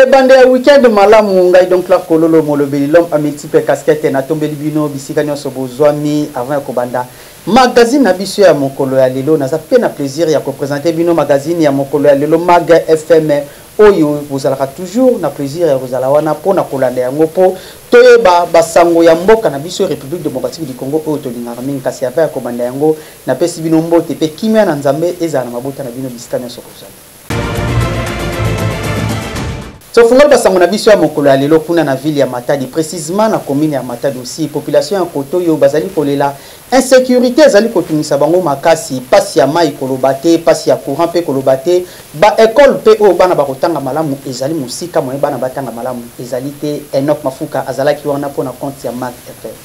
Ebanda ya weekend malamu. Ngai donc Clark Kololo, molobeli, l'homme à multiple casquette. Natombeli bino bisika nyonso bozwami. Avant ya kobanda magazine na biso ya mokolo ya lelo, naza pe na plaisir ya koprésenter bino magazine ya mokolo ya lelo, Mag FM, oyo bozalaka toujours na plaisir ya kozala wana mpona kolanda yango, mpo toyeba basango ya mboka na biso, République démocratique du Congo, oyo tolingaka mingi. Kasi avant ya kobanda yango, napesi bino mbote mpe kimia na Nzambe ezala na mabota na bino bisika nyonso bozwami. Tofungoli basango na biso ya mokolo ya lelo kuna na ville ya Matadi, précisement na commune ya Matadi aussi. Population ya koto oyo bazali kolela insécurité ezali kotungisa bango makasi, pasi ya mai koloba te, pasi ya courant mpe koloba te, baekole mpe oyo bana bakotanga malamu ezali mosika, moye bana batanga malamu ezali te. Enoch Mafuka azalaki wana mpona compte ya Mag FM.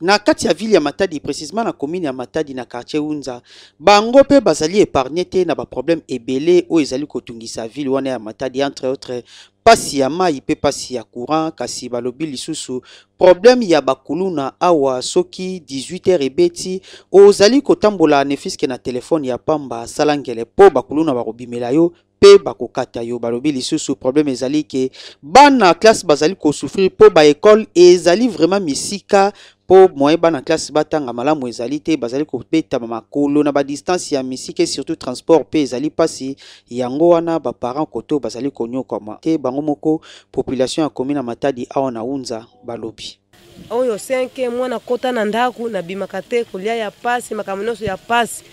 Na kati ya ville ya Matadi, précisement na commune ya Matadi, na quartier Unza, bango mpe bazali épargné te na baproblème ebele oyo ezali kotungisa ville wana ya Matadi, entre autres pasi ya mai mpe pasi ya courant. Kasi balobi lisusu problème ya bakuluna awa. Soki 18 heures ebeti, ozali kotambola ne fût-ce que na telefone ya pamba, sala ngele mpo bakuluna bakobimela yo mpe bakokata yo. Balobi lisusu problème ezali ke bana classe bazali kosouffrir mpo baekole ezali vraiment misika, mpo moyen bana classe batanga malamu ezali te. Bazali kobetama makolo na badistance ya misika, surtout transport mpe ezali mpasi. Yango wana baparent koto bazali konyokwama te bango moko. Population ya commune ya Matadi awa na Unza balobi. Oyo 5 mwana kota na ndako, nabimaka te, kolia ya pasi, makambo nyonso ya pasi.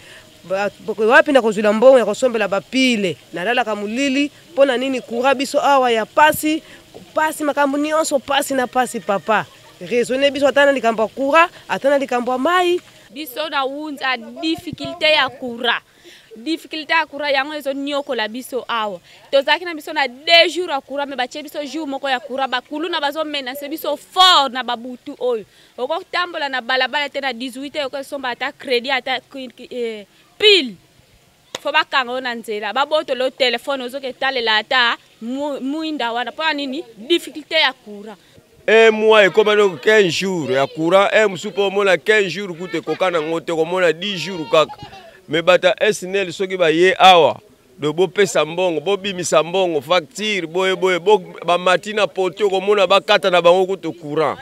Wapi na kozwila mbongo ya kosombela bapile? Nalalaka molili. Mpo na nini? Courant biso awa ya pasi pasi, makambo nyonso pasi na pasi. Papa, raisonne biso ata na likambo ya courant, ata na likambo ya mai. Biso na Wunza, difficulté ya courant, difficulté ya courant yango ezoniokola biso awa. Tozalaki na biso na 2 jours ya courant, mais batie biso jour moko ya courant. Bakuluna bazomenacer biso fort na babutu oyo. Okotambola na balabala te na 18, okosomba ata crédit, ata pile, faut bakanga yo na nzela, babotola yo telefone, ozoki etalela ata mwinda wana. Mpo ya nini? Difficulté ya courant. Un mois ekóma noko 15 jours ya courant, un mosusu mpo omona 15 jours kuta ekoka nango te, komona 10 jours kaka. Mais bato ya SNEL, soki baye awa do, bopesa mbongo, bobimisa mbongo, facture boye boye, bamati na poto, komona bakata na bango kutu courant.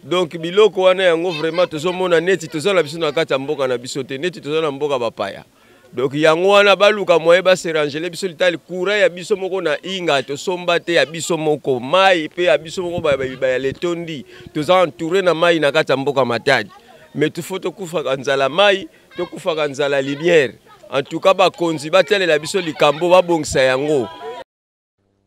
Donc biloko wana yango vraiment tozomona neti toza na biso na kati ya mboka na biso te, neti toza na mboka bapaya. Donc yango wana baluka moyen baserangele biso litali courant ya biso moko na Inga, tosomba te, ya biso moko. Mai mpe ya biso moko, ya letondi, toza entouré na mai na kati ya mboka Matadi, mais tufo tokufaka nzala mai, tokufaka nzala lumière. En tout cas bakonzi batalela biso likambo, babongisa yango.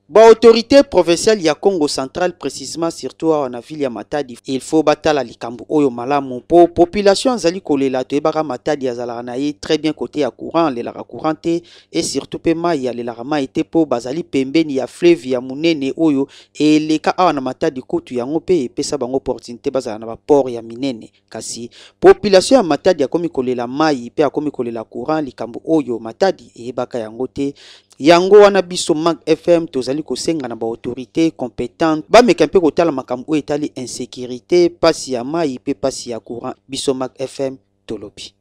Baautorité provinciale ya Congo Central, précisement surtout awa na ville ya Matadi, il faut batala likambo oyo malamu mpo population azali kolela. Toyebaka Matadi azalaka na ye très bien côté ya courant, alelaka courant te, et surtout mpe mai, alelaka mai te, mpo bazali pembeni ya fleuve ya monene oyo eleka awa na Matadi. Kutu yango mpe epesa bango opportunité bazala na baport ya minene. Kasi population ya Matadi akomi kolela mai mpe akomi kolela courant. Likambo oyo Matadi eyebaka yango te. Yango wana biso Mag FM tozali kosenga na baautorité compétente bameka mpe kotala makambo oyo etali insécurité, pasi ya mai mpe pasi ya courant. Biso Mag FM tolobi.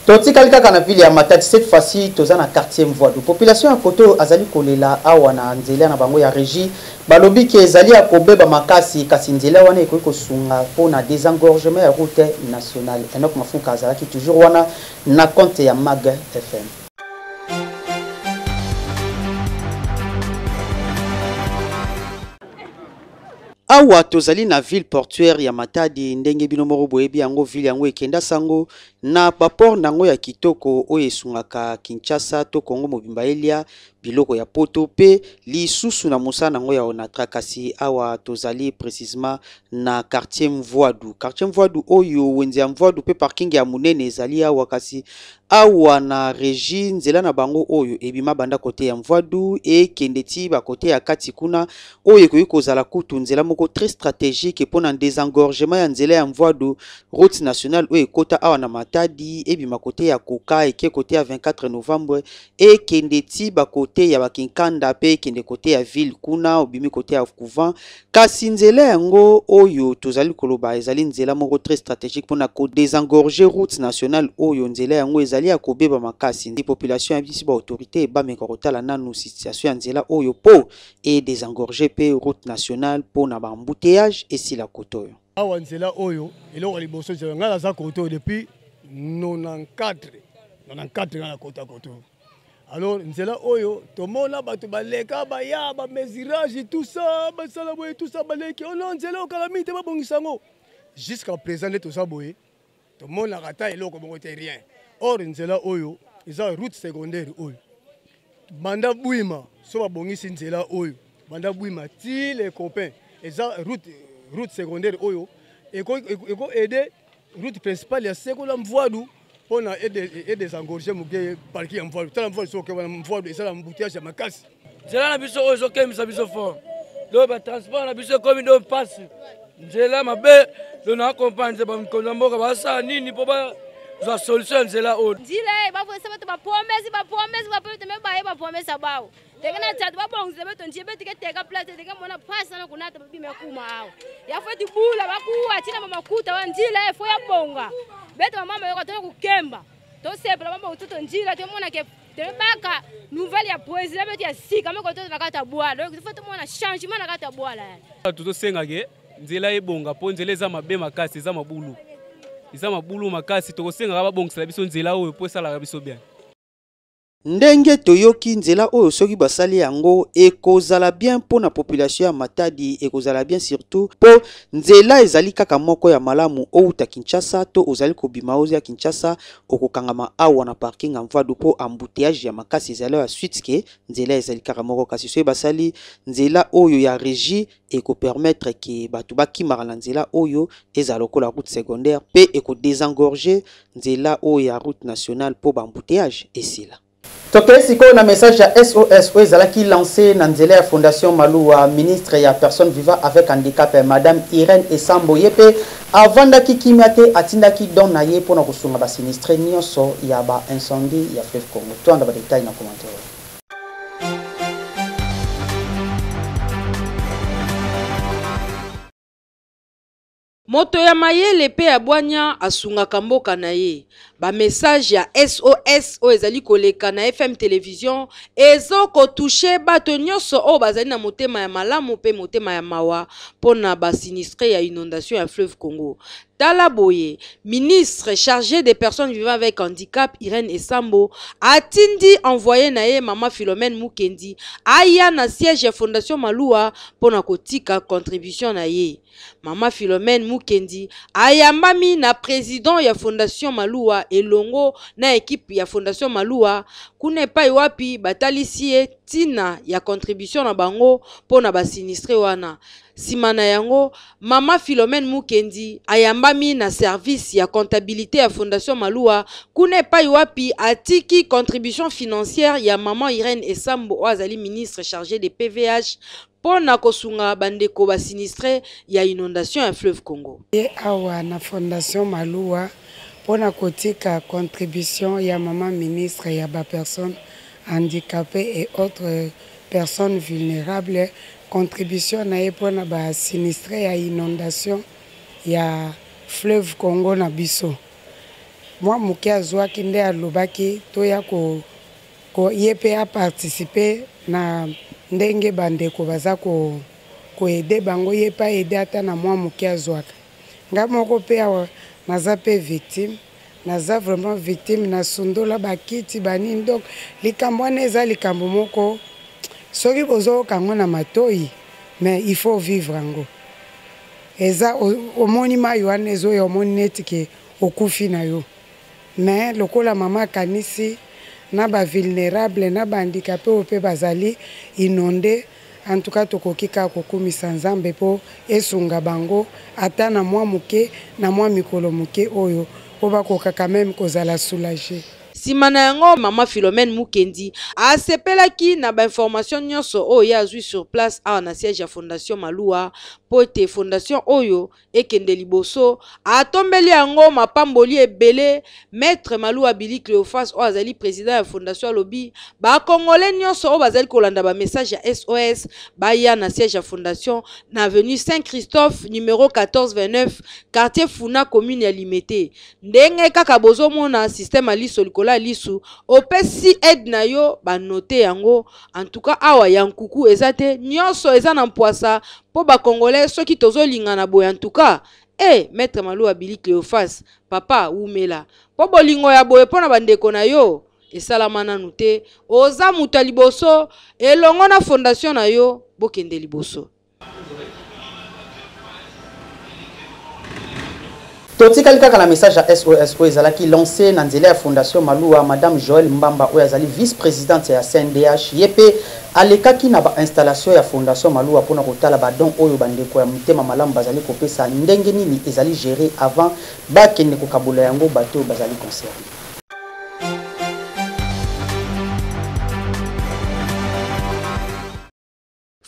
Totikali kaka na ville ya Matadi, cette fois-ci toza na quartier Mvoidu. Population ya koto oyo azali kolela awa na nzela na bango ya régie. Balobi ke ezali ya kobeba makasi, kasi nzela wana ekoki kosunga mpona désengorgement ya route nationale. Enok Mafuka azalaki toujours wana na compte ya Mag FM. Awa tozali na ville portuaire ya Matadi. Ndenge bino moko boyebi yango, ville yango ekenda sango na baport nango ya kitoko oyo esungaka Kinshasa to Kongo mobimba elia biloko ya poto, mpe lisusu na mosala nango ya Onatra. Kasi awa tozali précisement na quartier Mvwadu. Quartier Mvwadu oyo, wenze ya Mvwadu mpe parking ya monene ezali awa. Kasi awa na régie, nzela na bango oyo ebima banda kote ya Mvwadu ekende ti bakote ya kati kuna, oyo ekoki kozala kutu nzela moko très stratégique mpona désengorgement ya nzela ya Mvwadu, route nationale oyo ekota awa na Matadi. Matadi, ebima kote ya Koka, eke kote ya 24 novembre, ekende ti bakote ya bakinkanda mpe ekende kote ya ville kuna, obimi kote ya couvent. Kasi nzela yango oyo tozali koloba ezali nzela moko très stratégique mpona kodésengorger route nationale oyo. Nzela yango ezali ya kobeba makasi. Population ya biso, baautorité bameka kotala nanu situation ya nzela oyo mpo edésengorger mpe route nationale mpona baembouteillage esila kote oyo. Awa nzela oyo, eloko ya liboso, nzela, ngai naza kote oyo depuis 94, 94 ngai nakota kote oyo. Alors nzela oyo, tomona bato baleka, baya bamesurage, tout ça, basala boye, tout ça, baleki ono nzela oyo kala mingi te, babongisa yango. Jusqu'à présent nde toza boye, tomonaka ata eloko moko te, rien. Or nzela oyo eza route secondaire oyo banda Bwima. So babongisi nzela oyo banda Bwima ti Les Copains, eza route secondaire oyo eko aider route principale ya Sekola Mvwadu mpona edésengorger moke parking ya Mvwadu. Tala Mvwadu, soki wana Mvwadu ezala embouteillage ya makasi. Nzela na biso oyo ezokembisa biso fort. Do batransport na biso ekomi do mpasi, nzela mabe. Do na comprendre bakonzi ya mboka basala nini mpo bazwa solution ya nzela oyo. Nzila bavwesa bato bapromesse, bapromesse, bapromesse, me baye bapromesse bawo teke na tatu babongisa beto nje beto ke teka place teke mona pasi na kunata babime kuma awo ya fo tibula bakuwa tina mamakuta wa nzila fo ya bonga beto mama yoka tona kukemba tosepela mama ututo nzila tomona ke tebaka nouvelle ya président beto ya sika meko to na kati ya Bwala. Donc faut tomona changement na kati ya Bwala. Tozosengake nzela ebonga mpo nzela eza mabe makasi, eza mabulu, eza mabulu makasi. Tokosengaka babongisela biso nzela oyo mpo esalaka biso bien. Ndenge toyoki, nzela oyo soki basali yango ekozala bien mpo na population ya Matadi, ekozala bien surtout mpo nzela ezali kaka moko ya malamu. Outa Kinshasa to ozali kobima oyo ya Kinshasa, okokangama awa na parking ya Mvwadu mpo embouteillage ya makasi ezali ya suite ke nzela ezali kaka moko. Kasi soki basali nzela oyo ya régie, ekopermettre ke bato bakimaka na nzela oyo ezala lokola route secondaire mpe ekodésengorger nzela oyo ya route nationale mpo baembouteillage esila. Tokei sikoyo na message ya SOS oyo ezalaki lancé na nzela ya Fondation Maluwa. Ministre ya Personne vivant avec handicap, Madame Irène Esambo, ye mpe avandaki kimia te, atindaki don na ye mpona kosunga basinistrés nyonso ya baincendie ya fleuve Congo. Toanda badétail na commentaire. Moto ya mayele mpe ya bwanya asungaka mboka na ye. Bamessage ya SOS oyo ezali koleka na FM Télévision ezokotoucher bato nyonso oyo bazali na motema ya malamu mpe motema ya mawa mpo na basinistrés ya inondation ya fleuve Congo. Tala boye, ministre chargé des Personnes vivant avec handicap Irène Esambo atindi envoyé na ye Mama Philomène Mukendi aya na siège ya Fondation Maluwa mpo na kotika contribution na ye. Mama Philomène Mukendi ayambami na président ya Fondation Maluwa elongo na équipe ya Fondation Maluwa kuna epai wapi batalisi ye ntina ya contribution na bango mpo na basinistrés wana. Nsima na yango, Mama Philomène Mukendi ayambami na service ya comptabilité ya Fondation Maluwa kuna epai wapi atiki contribution financière ya Mama Irène Esambo oyo azali ministre chargé de PVH mpo na kosunga bandeko basinistrés ya inondation ya fleuve Congo. Ye awa na Fondation Maluwa mpona kotika contribution ya mama ministre ya bapersonnes handicapées et autres personnes vulnérables, contribution na ye mpona basinistrés ya inondation ya fleuve Congo na biso. Mwa moke azwaki nde alobaki toya ko ye mpe aparticiper na ndenge bandeko baza koaider bango, ye mpe aaider ata na mwa moke azwaka. Nga moko mpe awa naza mpe victime, naza vraiment victime, nasundola bakiti banini. Donc likambo wana eza likambo moko soki bozoyoka yango na matoi, mais il faut vivre yango. Eza omoni mai wana ezoya, omoni neti ke okufi na yo. Mais lokola mama akanisi na bavulnérable na bahandicapé oyo mpe bazali inondé, en tout cas tokoki kaka kokumisa Nzambe mpo esunga bango ata na mwa moke, na mwa mikolo moke oyo, mpo bakoka quand même kozala soulagé. Nsima na yango, Mama Philomène Mukendi asepelaki na bainformation nyonso oyo ye azwi sur place awa na siège ya Fondation Maluwa. mpo ete fondation oyo ekende liboso. Atombeli yango mapamboli ebele. Maître Maluwa Billy Cleophas oyo azali president ya fondation alobi ba congolais nyonso oyo bazali kolanda ba message ya SOS baya na siège ya fondation na avenue Saint Christophe numero 1429 quartier Funa commune ya Limete. Ndenge kaka bozomona système ya liso likolo ya lisu, opesi aide na yo ba note yango. En tout cas awa ya nkuku eza te, nyonso eza na mpwasa mpo ba congolais soki tozolingana boye en tout cas eh, maître Maluwa Billy Cleophas papa wumela mpo bolingo ya boye mpo na bandeko na yo esalama nanu te. Oza moto ya liboso elongo na fondation na yo, bokende liboso. Totikali kaka na message ya SOS oyo ezalaki lancé na nzela ya Fondation Maluwa. Madame Joël Mbamba oyo azali vice-présidente ya CNDH, ye mpe alekaki na ba installation ya Fondation Maluwa mpona kotala ba don oyo bandeko ya motema malamu bazali kopesa, ndenge nini ezali gérer avant bakende kokabola yango bato oyo bazali concerné.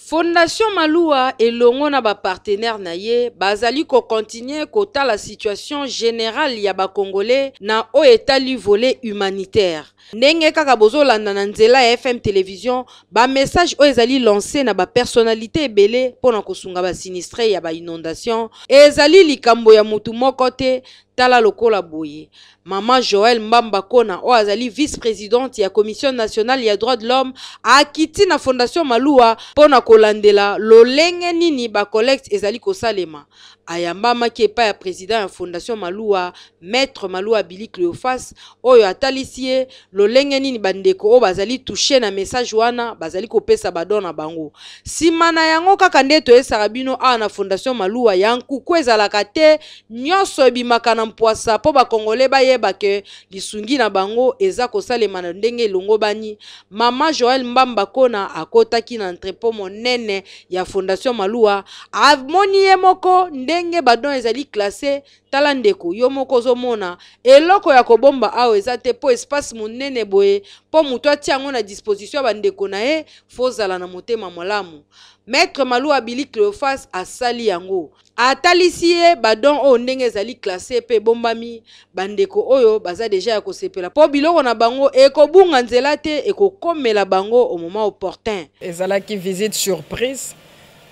Fondation Maluwa elongo na ba partenaires na ye bazali ko continuer kotala situation generale ya ba Congolais na oyo etali volet humanitaire. Ndenge kaka bozolanda na nzela ya FM Television ba messages oyo ezali lancer na ba personnalites ebele mpo na kosunga ba sinistres ya ba inondations, ezali likambo ya mutu moko te. Tala lokola boye Maman Joëlle Mbamba Kona oyo azali vice-presidente ya Commission nationale ya droits de l'homme akiti na Fondation Maluwa mpo na kolandela lolenge nini ba collecte ezali kosalema. Ayambamaki epai ya president ya Fondation Maluwa, Maître Maluwa Billy Cleophas, oyo atalisi ye lolenge nini bandeko oyo bazali touche na message wana bazali kopesa ba don na bango. Sima na yango kaka nde toyesaka bino awa na Fondation Maluwa ya nkuku ezalaka te, nyonso ebimaka na mpwasa mpo ba Congolais bayeba ke lisungi na bango eza kosalema na ndenge elongobani. Mama Joëlle Mbamba Kona akotaki na entrepot monene ya Fondation Maluwa, amoni ye moko ndenge ba don ezali classe. Tala ndeko, yo moko ozomona eloko ya kobomba awa eza te, mpo espace monene boye mpo moto atia yango na disposition ya bandeko na ye, fozala na motema malamu. Maître Maluwa Billy Cleophas asali yango, atalisi ye ba don oyo ndenge ezali classe mpe ebombami. Bandeko oyo baza deja ya kosepela mpo biloko na bango ekobunga nzela te, ekokomela bango au moment opportun. Ezalaki visite surprise,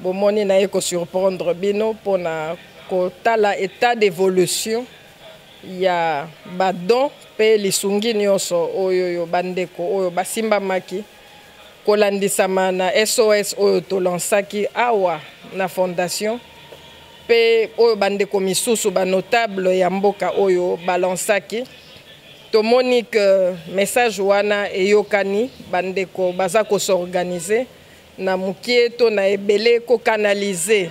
bomoni naye ko surprendre bino mpona kotala etat d'évolution ya ba don mpe lisungi nyonso oyo bandeko oyo basimbamaki kolandisama na SOS oyo tolansaki awa na fondation mpe oyo bandeko misusu ba notable ya mboka oyo balansaki. Tomoni ke message wana eyokani, bandeko baza kosorganize na mokie to na ebele kokanalize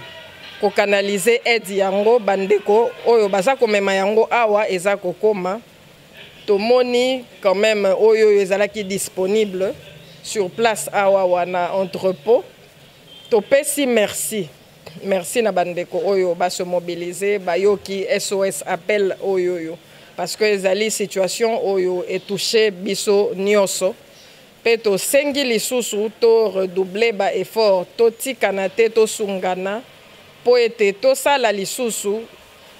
aide yango, bandeko oyo baza komema yango awa eza kokoma. Tomoni quand même oyo oyo ezalaki disponible sur place awa wana entrepôt. Topesi merci, merci na bandeko oyo ba se mobiliser, bayoki SOS appel oyo oyo, parce que ezali situation oyo etouche biso nyonso. Pe tosengi lisusu to redoubler ba effort, totikana te, tosungana po ete tosala lisusu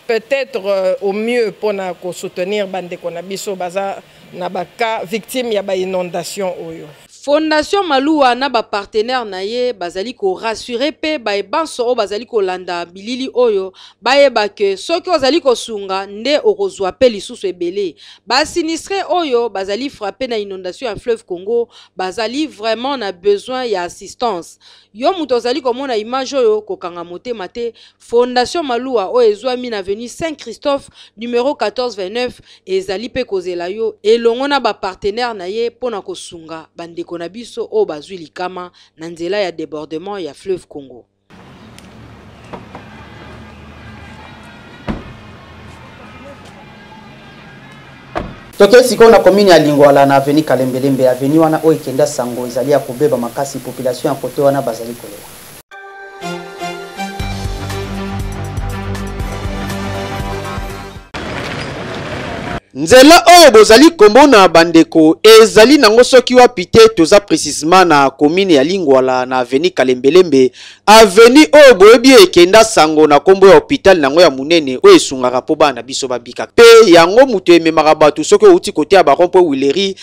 peut-être au mieux pona ko soutenir bandeko na biso baza na ba cas victime ya ba inondation oyo. Fondation Maluwa na ba partenaires na ye bazali ko rassurer pe baye banso oyo bazali kolanda bilili oyo bayeba ke soki ozali kosunga nde okozwa pe lisusu ebele. Ba sinistres oyo bazali frapper na inondation ya fleuve Congo bazali vraiment na besoin ya assistance. Yo moto ozali komona image oyo kokanga motema te. Fondation Maluwa oyo ezwami na avenue Saint Christophe numero 1429 ezali pe kozela yo elongo na ba partenaires na ye mpo na kosunga bandeko na biso oyo bazwi likama na nzela ya debordement ya fleuve Congo. Tokei sikoyo na commune ya Lingwala na avenue Kalembelembe. Avenue wana oyo ekenda sango ezali ya kobeba makasi, population ya kote wana bazali kolela. Nzela oyo bozali komona bandeko ezali nango soki wapi te, toza precisement na commune ya Lingwala na avenue Kalembelembe, avenue oyo boyebi ekenda sango na kombo ya hôpital nango ya munene oyo esungaka po bana na biso babika. Pe yango moto ememaka bato soki outi kote ya ba rond-point Huilerie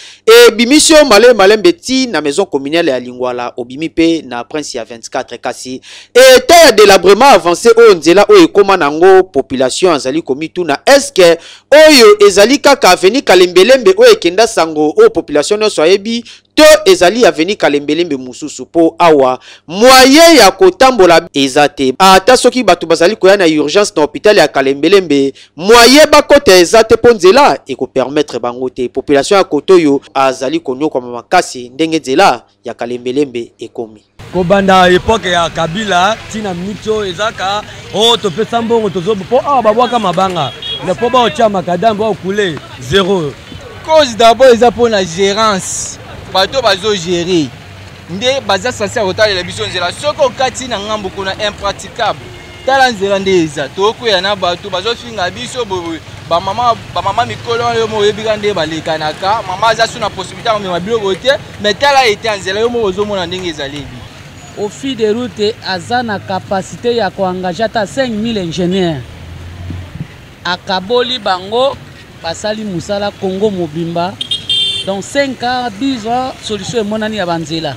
ebimisi yo malembe malembe ti na maison communale ya Lingwala, obimi pe na Prince ya 24. Kasi etat ya délabrement avancé oyo nzela oyo ekoma nango, population azali komituna est-ce que oyo ezali kaka avenue Kalembelembe oyo ekenda sango oyo population nyonso ayebi, to ezali avenue Kalembelembe mosusu? Po awa moyen ya kotambola eza te. Ata soki bato bazali koya na urgence na hôpital ya Kalembelembe, moyen bakota eza te po nzela ekopermettre bango te. Population ya kote oyo azali konyokwama makasi ndenge nzela ya Kalembelembe ekomi. Kobanda epoke ya Kabila tina minute oyo ezaka o topesa mbongo tozo po awa babwaka mabanga na po baotia makadam baokule zero. Cause d'abord eza mpo na gérance, bato bazogere nde baza sanse ya kotalela biso nzela. Soki okati na ngambo kuna impraticable, tala nzela nde eza tokweya na bato bazofinga biso boye. Bamama bamama mikolo wana yo moko oyebika nde balekanaka, mama aza su na possibilité ya komema biloko te, mais tala ete ya nzela yo moko ozomona ndenge ezaleli. Office de route aza na capacité ya koengage ata 5000 ingénieurs, akaboli bango basali mosala Congo mobimba, donc 5 ans 10 ans solution emonani ya banzela.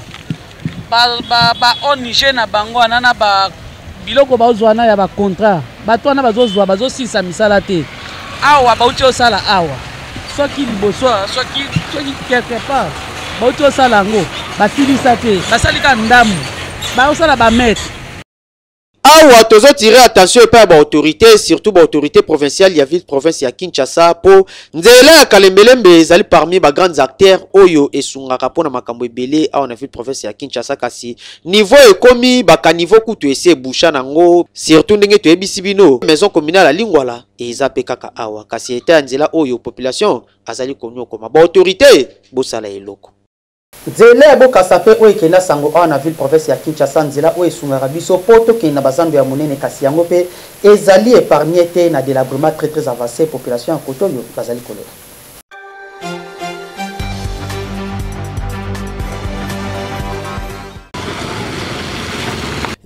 Ba, ba, ba ONG na bango wana na ba biloko bazozwa na ya ba contrat, bato wana bazozwa bazosilisa misala te. Awa bauti osala awa soki liboso soki soki quelque part bauti osala yango basilisa te, basali kaka ndambo, baosala bametre. Awa tozo tirer attention epai ya ba autorité, surtout ba autorité provinciale ya ville province ya Kinshasa, po nzela ya Kalembelembe ezali parmi ba grandes acteurs oyo esungaka pona makambo ebele awa na ville province ya Kinshasa. Kasi niveau ekomi ba caniveau kutu esi eboucha nango, surtout ndenge toyebisi bino maison communale ya Lingwala eza pe kaka awa. Kasi etat ya nzela oyo population azali konyokoma, ba autorité bosala eloko. Nzela ya Bokasa pe oyo ekenda sango awa na ville province ya Kinshasa, nzela oyo esungaka biso po tokende na bazando ya monene, kasi yango pe ezali épargné te na délabrement très très avancé. Population ya kote oyo bazali kolela.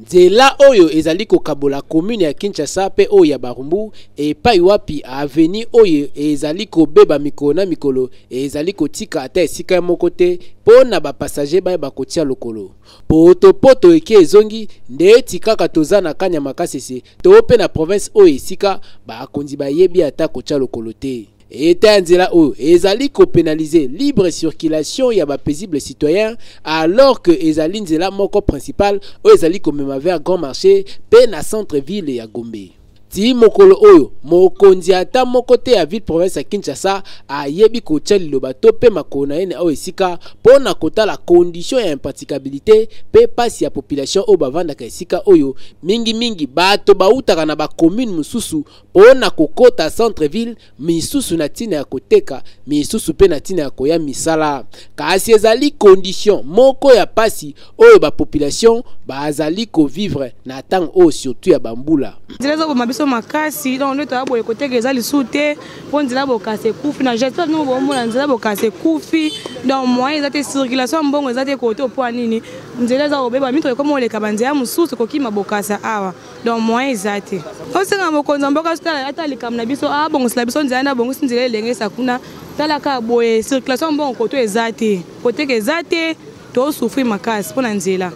Nzela oyo ezali kokabola commune ya Kinshasa pe oyo ya Barumbu, epai wapi avenue oyo ezali kobeba mikolo na mikolo, ezali kotika ata esika moko te mpo na ba passagers bayeba kotia lokolo. Potopoto eke ezongi ndeti kaka toza na Kanyama Kasese to pe na province oyo esika bakonzi bayebi ata kotia lokolo te. Etat ya nzela oyo ezali ko penaliser libre circulation ya ba paisibles citoyens alors que ezali nzela moko principale oyo ezali komema vers Grand Marché pe na centre ville ya Gombe. Tii mokolo oyo, mokonzi ata moko te ya ville-province ya Kinshasa ayebi kotia liloba to pe makolo na ye na oyo esika mpo na kotala condition ya impraticabilite pe pasi ya population oyo bavandaka esika oyo, mingi mingi bato bawutaka na ba communes mosusu mpo na kokota centre-ville, misusu na ntina ya koteka, misusu mpe na ntina ya koya misala. Kasi ezali condition moko ya pasi oyo ba population bazali ko vivre na tango oyo surtout ya ba mbula. Nzela ezoboma biso makasi, donc nde toya boye koteka eza lisusu te mpo nzela Bokasa ekufi na j'espère bino bomona nzela Bokasa ekufi, donc moyen eza te, circulation ya mbongo eza te kote mpo ya nini nzela eza kobeba, mituka ekoma koleka banzela mosusu kokima Bokasa awa, donc moyen eza te. Tosenga mokonzi ya mboka ata likambo na biso abongisela biso nzela, nde abongisi nzela elengesa kuna, tala kaka boye circulation ya mbongo koto eza te, koteka eza te, tosouffrir makasi mpo na nzela.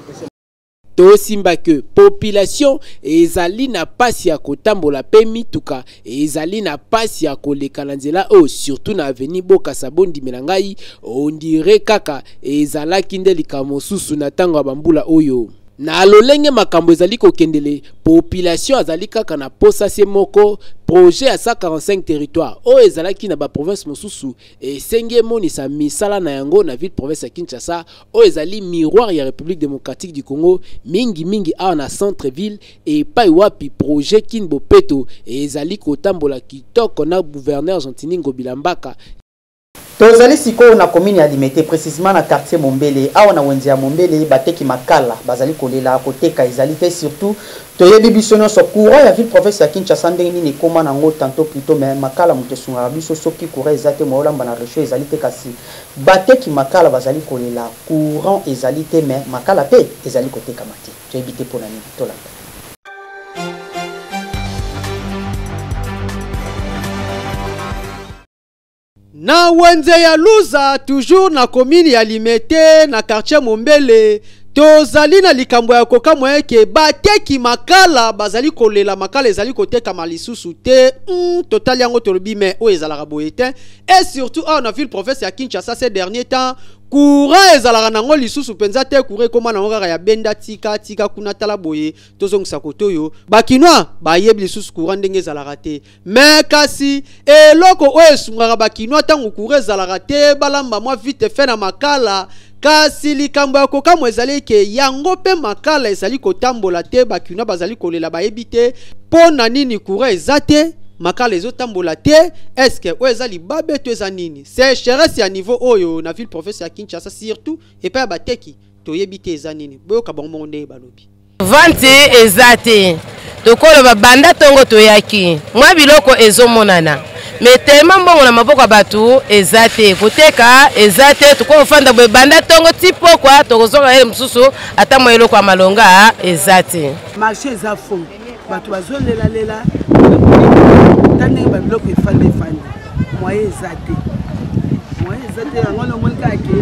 Tosimba que population ezali na pasi ya kotambola pe mituka ezali na pasi ya koleka na nzela oyo surtout na avenue Bokasa. Bondimela ngai, on dirait kaka ezalaki nde likambo mosusu na tango ya bambula oyo. Na lolenge makambo ezali kokendele, population azali kaka na posa se moko, projet ya 145 territoires oyo ezalaki na ba provinces mosusu esengi emonisa misala na yango na ville province ya Kinshasa oyo ezali miroir ya République démocratique du Congo, mingi mingi awa na centre ville epai wapi projet Kin Bopeto ezali kotambola kitoko na gouverneur Gentiny Ngobila Mbaka. Tozali sikoyo na commune ya Limete, precisement na quartier Mombele. Awa na wenze ya Mombele, bateki makala bazali kolela, koteka ezali te. Surtout toyebi biso nyonso courant ya ville province ya Kinshasa ndenge nini ekoma nango tantôt plutôt, mais makala moto esungaka biso soki courant eza te, moyo olamba na réchaud ezali te. Kasi bateki makala bazali kolela, courant ezali te, mais makala pe ezali kotekama te. Toyebi te pona nini. Tolanda. Na wenze ya Luza, toujours na commune ya Limete, na quartier Mombele, tozali na likambo ya kokamwa eke bateki makala bazali kolela, makala ezali kotekama lisusu te. Totali yango tolobi, mais oyo ezalaka boye te. Et surtout awa na ville province ya Kinshasa ces derniers temps, courant ezalaka nango lisusu mpenza te. Courant ekoma nango kaka ya benda tika tika kuna, tala boye tozongisa kote oyo. Bakinois bayebi lisusu courant ndenge ezalaka te. Mais kasi eloko oyo esungaka bakinois ntango courant ezalaka te, balamba mwa vite fait na makala. Kasi likambo ya kokamwa ezali ke yango mpe makala ezali kotambola te. Bakinois bazali kolela, bayebi te mpo na nini courant eza te, makala ezotambola te. Eske oyo eza libabe to eza nini? Sécheresse ya niveau oyo na ville province ya Kinshasa, surtout epai ya bateki, toyebi te eza nini. Boyoka bango moko ndenge balobi. Vente eza te, tokoloba banda ntongo toyaki mwa biloko ezomonana, mais tellement mbongo na maboko ya bato eza te, koteka eza te. Tokofanda boye banda ntongo ti pokwa, tokozonga ye mosusu ata mwa eloko ya malonga eza te. Marché eza faux, bato bazolelalela ta ndenge babiloko efandi efandi, moyen eza te, moyen eza te. Yango wana omoni kaka ke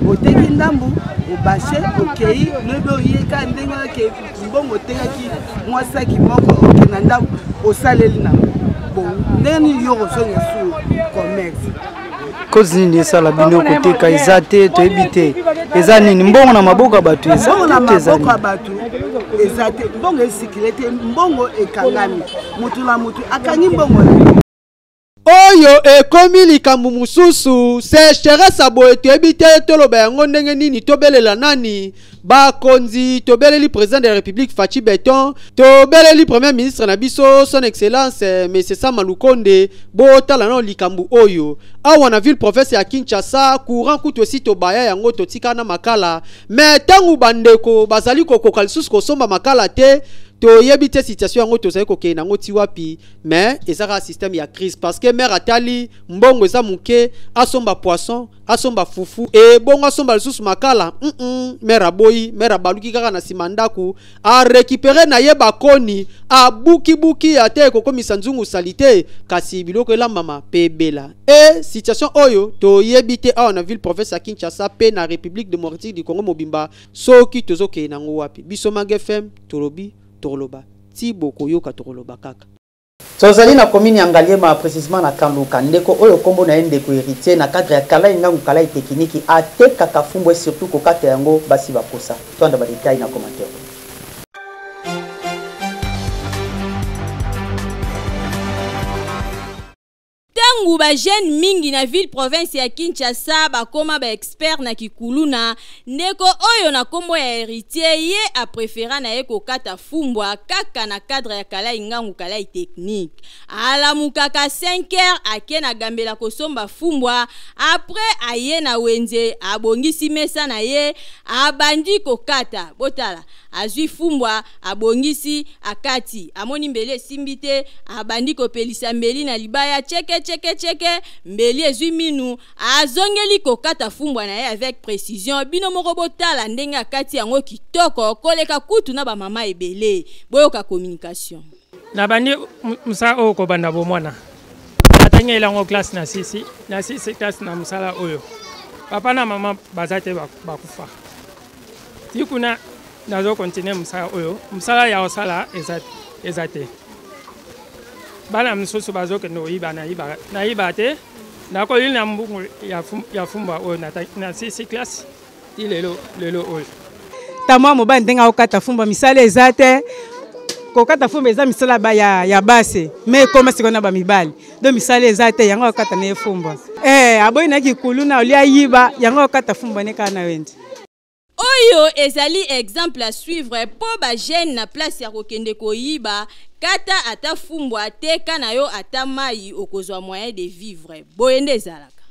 oteki ndambu, obashe, okei lobi oye kaka ndenge wana ke mbongo otekaki mwa saki moko, oke na ndambu osaleli nango. Bon, ndenge nini yo kozonga su commerce? Cause nini esala bino koteka eza te? Toyebi te eza nini. Mbongo na maboko ya bato eza mbongo na te, eza maboko ya nini? Bato eza te, mbongo esikile te, mbongo ekangami, mutu na mutu akangi mbongo na ye. Oyo ekomi likambo mosusu, sécheresse ya boye toyebi te toloba yango ndenge nini, tobelela nani? Bakonzi, tobeleli président de la République Fatshi Béton, tobeleli premier ministre na biso son excellence monsieur Sama Lukonde, botala nano likambo oyo. Awa na ville province ya Kinshasa, courant kutu esi tobaya yango, totika na makala, mais ntango bandeko bazali kokoka lisusu kosomba makala te, toyebi te situation yango tozali kokende nango ti wapi. Mais eza kaka système ya crise, parce que maire atali mbongo eza moke, asomba poisson, asomba fufu, ebongo asomba lisusu makala. Maire aboyi, maire abaluki kaka na nsima ndako, arécupéré na ye bakoni, abukibuki ate ekokomisa nzungu sali te, kasi biloko elambama mpe ebela. E situation oyo toyebi te awa na ville province ya Kinshasa mpe na République démocratique du Congo mobimba, soki tozokende nango wapi. Biso Mag FM tolobi, tokoloba ti bokoyoka, tokoloba kaka. Tozali na commune ya Ngaliema, précisément na Kanluka. Ndeko oyo kombo na ye ndeko Héritier, na cadre ya Kalai Ngangu Kalai Tekiniki, atekaka fumbwe, surtout kokata yango basi bakosa. Twanda ba détail na commentaire. Ntango bajeune mingi na ville province ya Kinshasa bakoma baexpert na kikuluna, ndeko oyo na nkombo ya Héritier ye aprefera na ye kokata fumbwa kaka na cadre ya Kalai Ngangu Kalai Technique. Alamukaka 5 heures, ake na gambela kosomba fumbwa, après aye na wenze, abongisi mesa na ye, abandi kokata. Botala, azwi fumbwa, abongisi, akati, amoni mbeli esimbi te, abandi kopelisa mbeli na libaya, cheke cheke cheke, mbeli ezwi minu, azongeli kokata fumbwa na ye avec précision. Bino moko botala ndenge akati yango kitoko koleka kutu na bamama ebele. Boyoka communication. Nabandi mosala oyo kobanda bomwana, natangeli yango classe na sisi na sisi classe na mosala oyo. Papa na mama baza te, bakufa. Ti kuna nazo continue mosala oyo. Mosala ya kosala eza te. Bana mosusu bazokende koyiba, nayiba te. Nakoyi na mbungu ya fumbwa oyo na sisi classe ti lelo lelo oyo. Tamwa mobali ndenge akokata fumbwa, misala eza te. Kokata fumbwa eza misala ya basi, me ekoma sikoyo na bamibali. Do misala eza te, yango akokata na ye fumbwa. Aboyi na kikulu na olia yiba, yango akokata fumbwa ne kaka na wenze. Oyo ezali exemple à suivre mpo bajeune na place ya kokende koyiba, kata ata fumbwa, teka na yo ata mai, okozwa moyen de vivre. Boye nde ezalaka.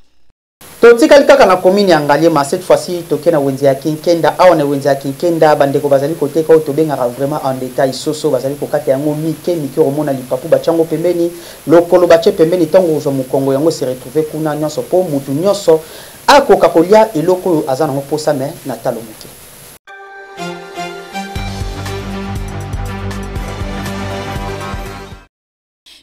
Totikali kaka na commune ya Ngaliema, cette fois-ci toke na wenze ya Kinkenda. Awa na wenze ya Kinkenda, bandeko bazali koteka oyo tobengaka vraiment en detail soso, bazali kokata yango mike mike, okomona lipapu batie yango pembeni, lokolo batie pembeni, ntango ozwa mokongo yango se retrouver kuna nyonso, mpo mutu nyonso akoka kolia eloko oyo aza nango posa me na talo moke.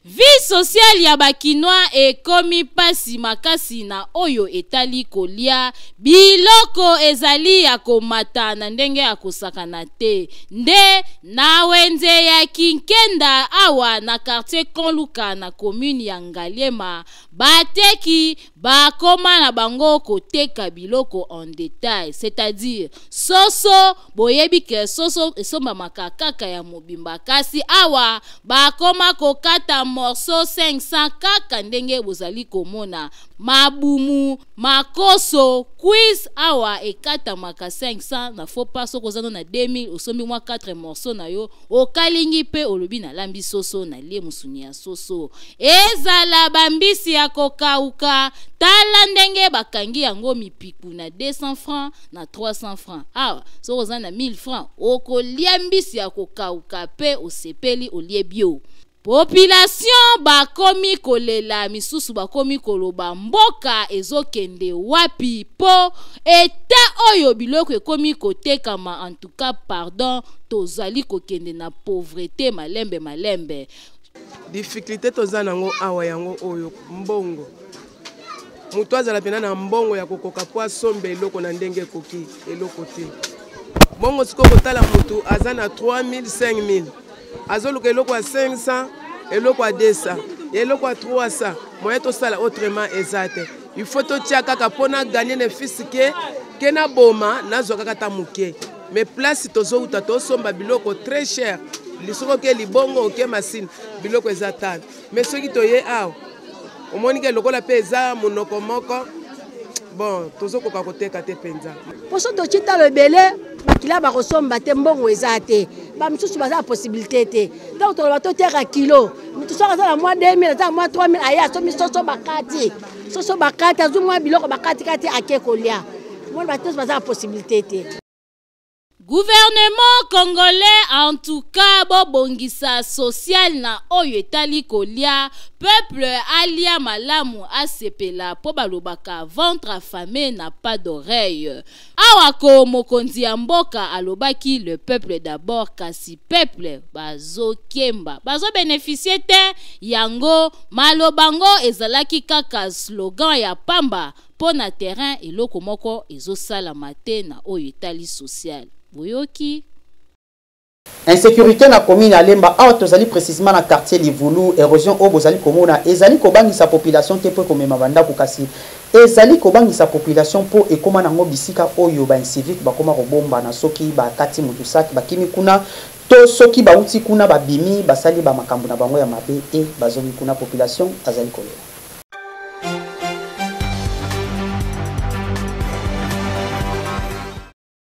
Vie sociale ya ba kinois ekomi pasi makasi na oyo etali kolia, biloko ezali ya komata na ndenge ya kosakana te. Nde na wenze ya Kinkenda awa na quartier Konluka na commune ya Ngaliema, bateki bakoma na bango koteka biloko en detail, c'est-à-dire soso. Boyebi ke soso esombamaka kaka ya mobimba, kasi awa bakoma kokata morceau 500 kaka ndenge bozali komona. Mabumu, makoso, cuisse awa ekatamaka 500 na faut pas soki oza no na 2000 osombi mwa 4 morceau na yo okalingi pe olobi nalambi soso nalie musuni ya soso. Ezala ba mbisi ya kokauka, tala ndenge bakangi yango mipiku na 200 francs na 300 francs. Awa soki oza na 1000 francs okolia mbisi ya kokauka pe osepeli olie bio. Population bakomi kolela, misusu bakomi koloba mboka ezokende wapi po etat oyo biloko ekomi kotekama, en tout cas pardon, tozali kokende na pauvrete malembe malembe. Difficulté toza nango awa yango oyo mbongo. Moto azala mpena na mbongo ya kokoka mpo asomba eloko na ndenge ekoki eloko te. Bongo sikoyo kotala moto aza na 3000 5000 azoluka eloko ya 500 eloko ya 200 eloko ya 300 moyen tosala autrement eza te. Il faut totia kaka mpo na gagner ne fils ke ke naboma nazwa kaka ata moke. Mais place tozowuta tosomba biloko très cher, soki oke libongo oke masine biloko eza talo, mais soki toye awa omoni ke lokola mpe eza monoko moko bon tozokoka koteka te mpenza. Poso totie talo ebele bakila bakosomba te, mbongo eza te, bamisusu baza na possibilité te. Ntango toloba toteka kilo, moto soki aza na mwa 2000 aza na mwa 3000 aye asombi soso bakati, soso bakati azwi mwa biloko bakatikati ake kolia. Mwana bato nyonso baza na possibilité te. Gouvernement congolais en tout cas bobongisa social na oyo etali kolia, peuple alia malamu asepela po balobaka ventre affamé n'a pas d'oreille. Awa ko mokonzi ya mboka alobaki le peuple d'abord, kasi peuple bazokemba bazo beneficier te, yango maloba ngo ezalaki kaka slogan ya pamba. Mpo na terrain eloko moko ezosalama te na oyo etali social. Boyoki? Insecurite na commune ya Lemba, awa tozali precisement na quartier Livulu. Erosion oyo bozali komona ezali kobangisa population te mpo ekomema ba ndako, kasi ezali kobangisa population mpo ekoma nango bisika oyo ba inciviques bakoma kobombana soki bakati mutu sac bakimi kuna to soki bawuti kuna babimi basali ba makambo na bango ya mabe et bazongi kuna, population azali kolela.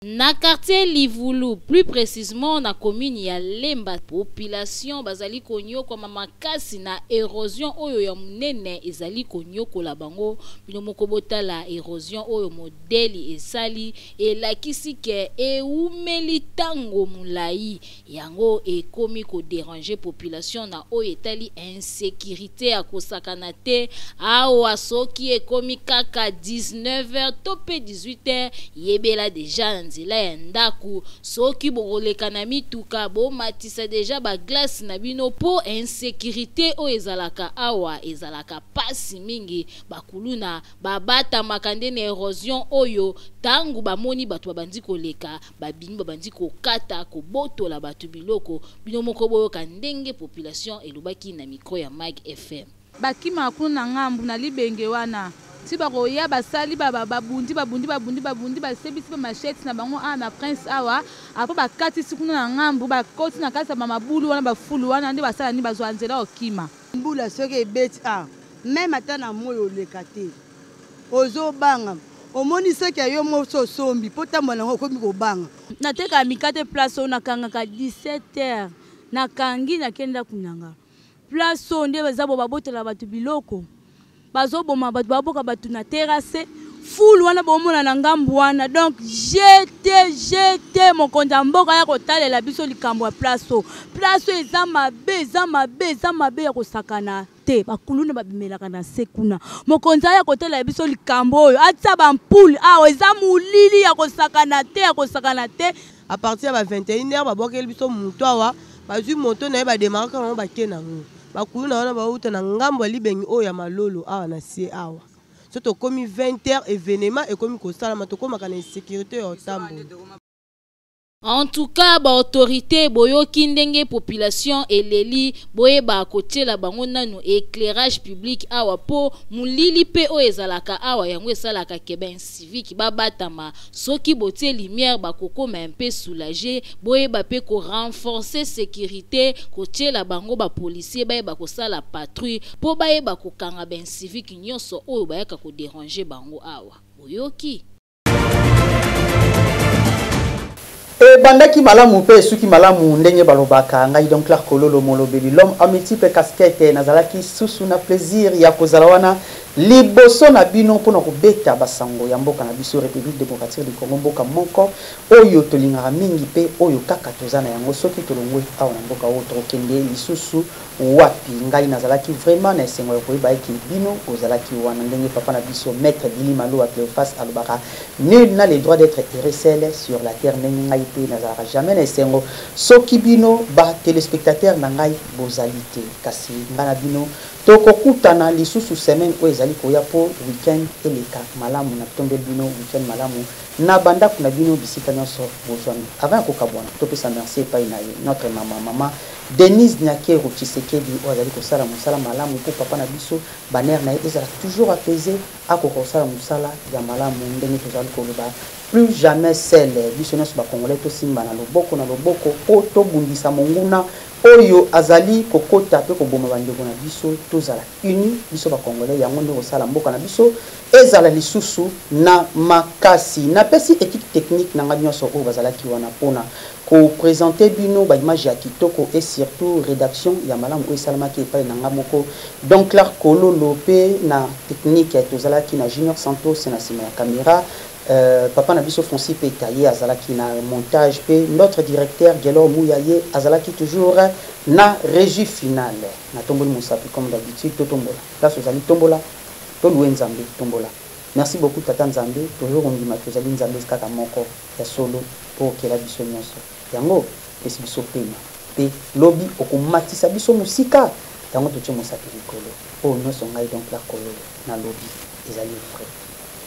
Na quartier Livulu, plus precisement na commune ya Lemba, population bazali konyokwama makasi na erosion oyo ya monene ezali konyokola bango. Bino moko botala erosion oyo modeli esali, elakisi ke ewumeli tango molayi. Yango ekomi ko deranger population na oyo etali insecurite ya kosakana te. Awa soki ekomi kaka 19 heures to pe 18 heures, yebela dejà na nzela ya ndaku. Soki bokoleka na mituka, bomatisa dejà ba glaces na bino po insecurite oyo ezalaka awa ezalaka pasi mingi. Ba kuluna babatamaka nde na erosion oyo tangu bamoni batu babandi koleka, babimi babandi kokata, kobotola bato biloko. Bino moko boyoka ndenge population elobaki na micro ya Mag FM. Bakimaka kuna na ngambu na libenge wana ti bakoya basali ba babundi babundi babundi babundi basebisi ba machettes na bango awa na prince awa apres bakatisi kuna na ngambu bakoti na kati ya ba mabulu wana ba fulu wana nde basala nini bazwa nzela kokima. Mbula soki ebeti awa meme ata na moyi oleka te ozo banga omoni saki ya yo moko osombi po otambola nango okomi kobanga. Natekaka mikate place oyo nakangaka 17 heures nakangi nakei ndaku nanga place oyo nde baza bo babotolaka bato biloko bazoboma bato baboka bato na terrasse Fulu wana bomona na ngambu wana donc gt gt mokonzi ya mboka ya kotalela biso likambo ya place oyo. Place oyo eza mabe, eza mabe, eza mabe ya kosakana te. Bakuluna babimelaka na se kuna. Mokonzi aya kotalela biso likambo oyo, atia ba ampoule awa, eza molili ya kosakana te, ya kosakana te. À partir ya ba 21 heures babwakeli biso moto awa, bazwi moto na ye bademaraka nango bake nango. Bakuluna wana bauta na ngambo ya libengi oyo ya Malolo awa na se awa. So tokomi 20 heures evenement ekomi kosalama, tokomaka na insécurité ya otambola. En tout cas, ba autorité boyoki ndenge population eleli, boyeba kotiela bango nanu éclairage public awa po mulili pe oyo ezalaka awa yango esalaka ke ba incivique babatama. Soki botie lumière bakokoma un peu soulagé, boyeba pe ko renforcer sécurité, kotiela bango ba policiers bayeba kosala patrouille po bayeba kokanga ba incivique nyonso oyo bayaka ko déranger bango awa. Boyoki? Ebandaki malamu mpe esuki malamu ndenge balobaka. Ngai donc Clark Kololo molobeli l'homme à multiple casquette, nazalaki susu na plaisir ya kozala wana liboso na bino mpona kobeta basango ya mboka na biso République démocratique du Congo, mboka moko oyo tolingaka mingi mpe oyo kaka toza na yango. Soki tolongwe awa na mboka oyo tokokende lisusu wapi? Ngai nazalaki vraiment na esengo ya koyeba eke bino bozalaki wana. Ndenge papa na biso maître Billy Maloa Cléophas alobaka, nul n'a le droit d'être heureux seul sur la terre. Ndenge ngai mpe nazalaka jamais na esengo soki bino ba téléspectateurs na ngai bozali te. Kasi ngai na bino tokokutana lisusu semaine oyo ezali koya po week-end eleka malamu. Na tombeli bino week-end malamu na bandako na bino bisika nyonso bozwami. Avant ya kokabwana, topesa merci epai na ye notre mama, mama Denise Nyakeru Tshisekedi oyo azali kosala mosala malamu mpo papa na biso banner na ye ezala toujours apaisé, akoka kosala mosala ya malamu. Ndenge tozali koloba, plus jamais seul, biso nyonso ba congolais tosimba na loboko na loboko mpo tobundisa monguna oyo azali kokota mpe koboma bandeko na biso. Tozala uni biso ba congolais, yango nde kosala mboka na biso ezala lisusu na makasi. Napesi équipe technique na nga nyonso oyo bazalaki wana mpona ko présenter bino ba image ya kitoko et surtout rédaction ya malamu oyo esalamaki epai na nga moko donc Clark Kololo, mpe na technique tozalaki na Junior Santos na nsima ya caméra, papa na biso Francis Peta ye azalaki na montage, mpe notre directeur Gelor Muya ye azalaki toujours na régie finale. Natomboli mosapi comme d'habitude, totombola place ozali, tombola, toluwe Nzambe, tombola. Merci beaucoup tata Nzambe, tozokondima tozali Nzambe kaka moko ya solo mpo okela biso nyonso, yango pesi biso pema mpe lobi okomatisa biso mosika, yango totie mosapi likolo. Oyo nyonso ngai donc la Kololo nalobi ezali vrai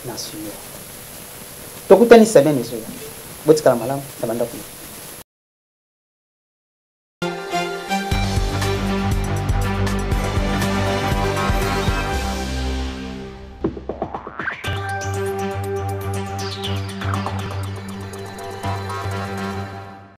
na sur. Tokutani semaine ezoya, botikala malamu na bandako.